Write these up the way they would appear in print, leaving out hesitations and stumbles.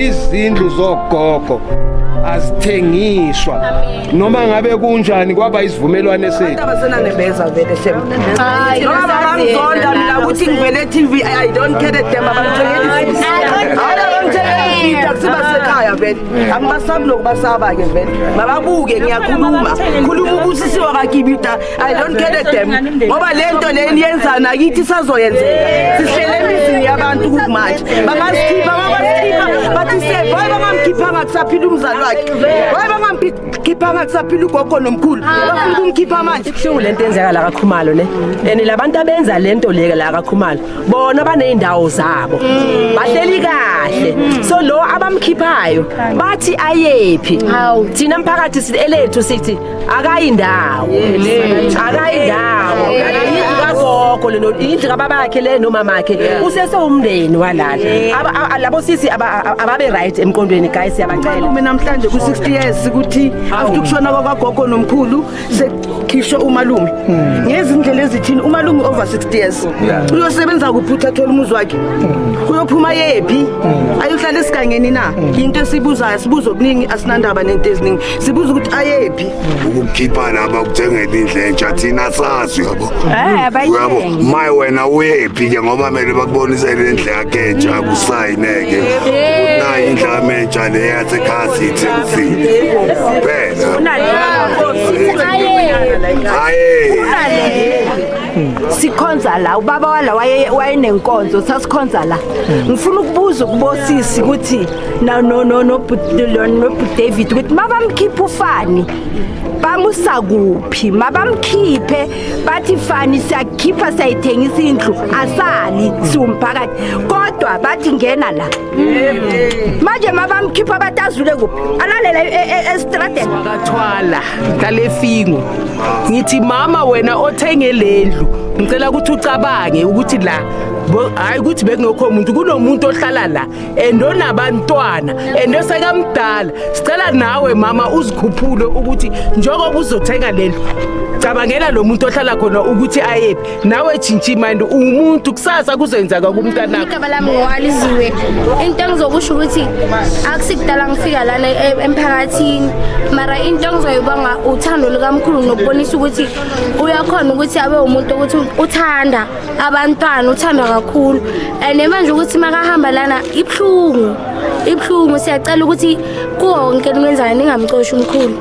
Izindlu zogogo azithengiswa noma ngabe kunjani, kwaba isivumelwano sethu. Abasenanembeza vele shem. Noma bangizonda mina ukuthi ngivele e-TV, I don't care them. Abangithengeli, hayi, abangithengeli isita kusibasekhaya vele. Angibasabi nokubasaba-ke vele, mababuke. Ngiyakhuluma, khuluma ubusisiwa kakibita. I don't care them, ngoba le nto le niyenzana kithi sazoyenzeka. Sihlele emizini yabantu kumanje, bangasikhipha, babasikhipha bathi safe. Hayi, bangamkhiphanga kusaphila umzali wakhe. Hayi, bangamkhiphanga kusaphila ugogo nomkhulu. Bafuna ukumkhipha manje. Ibuhlungu lento enzeka la kaKhumalo ne, and labantu abenza lento le la kaKhumalo bona baneyindawo zabo, bahleli kahle. So lo abamkhiphayo bathi ayephi? Thina mphakathi elethu sithi akayindawo, akayindawo. Indlu kagogo le, indlu kababakhe le nomamakhe, usesewumndeni walala. Labo sisi ababe right emqondweni, guys, siyabacela. Umalume namhlanje ku-60 years ukuthi after ukushona kwakagogo nomkhulu sekhishwe umalume ngezindlela ezithini. Umalume over 60 years uyosebenza kuphi ukuthi athole umuzi wakhe? Uyophuma yephi, ayohlala esigangeni na? Into esibuzayo, sibuza okuningi, asinandaba nento eziningi, sibuza ukuthi ayephi. Ukukhipha laba kuthengela indlu entsha, thina sazi, uyabo. Abayithenge. Uyabo, maye wena uyephi ke? Ngoba kumele bakubonisele indlu yakhe entsha, kusayine-ke ukuthi nayi indlu yami entsha le yasekhaya siyithengisile phela. Hayi. Sikhonza la, ubaba wala wayenenkonzo, sasikhonza la. Ngifuna ukubuza ukubosisi ukuthi na no no no no David ukuthi mabamkhipha ufani bamusa kuphi? Mabamkhiphe bathi fani siyakhipha, siyayithengisa indlu, asali siwumphakathi, kodwa bathi ngena la. Manje mabamkhipha bathi azule kuphi? Alalela estradeni? Kathwala ngalefingo, ngithi mama, wena othenge lendlu, ngicela ukuthi ucabange ukuthi la hayi ukuthi bekungekho umuntu, kunomuntu ohlala la and onabantwana and osekamdala. Sicela nawe mama uzikhuphule ukuthi njengoba uzothenga lendlu, cabangela lo muntu ohlala khona ukuthi ayephi. Nawe tshintsha imind, umuntu kusasa kuzoyenzeka kumntanakho. Igama lami ngowaliziwe. Into engizokusho ukuthi akusikudala ngifika lana emphakathini, mara into engizoyibonga uthando lukamkhulu nokubonisa ukuthi uyakhona ukuthi abe umuntu ukuthi uthanda abantwana, uthandwa kakhulu. And manje ukuthi makahamba lana ibuhlungu, ibuhlungu. Siyacela ukuthi kuwo wonke nimenzana ningamcoshi umkhulu.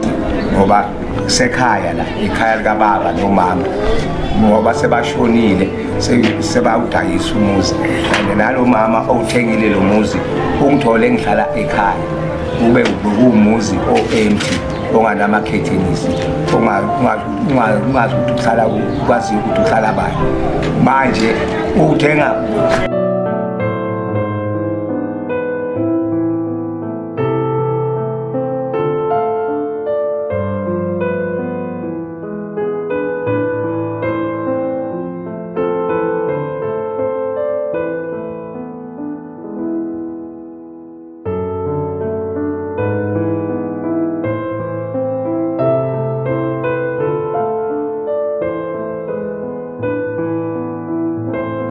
Ngoba sekhaya la, ikhaya likababa nomama, ngoba sebashonile, sebawudayisa umuzi, and nalo mama owuthengile lo muzi ungithole ngihlala ekhaya, kube kuwumuzi o-empty, onganama-curtains, ungazi ukuthi uhlala, ukwazi ukuthi uhlala bani. Manje uwuthenga kuphi?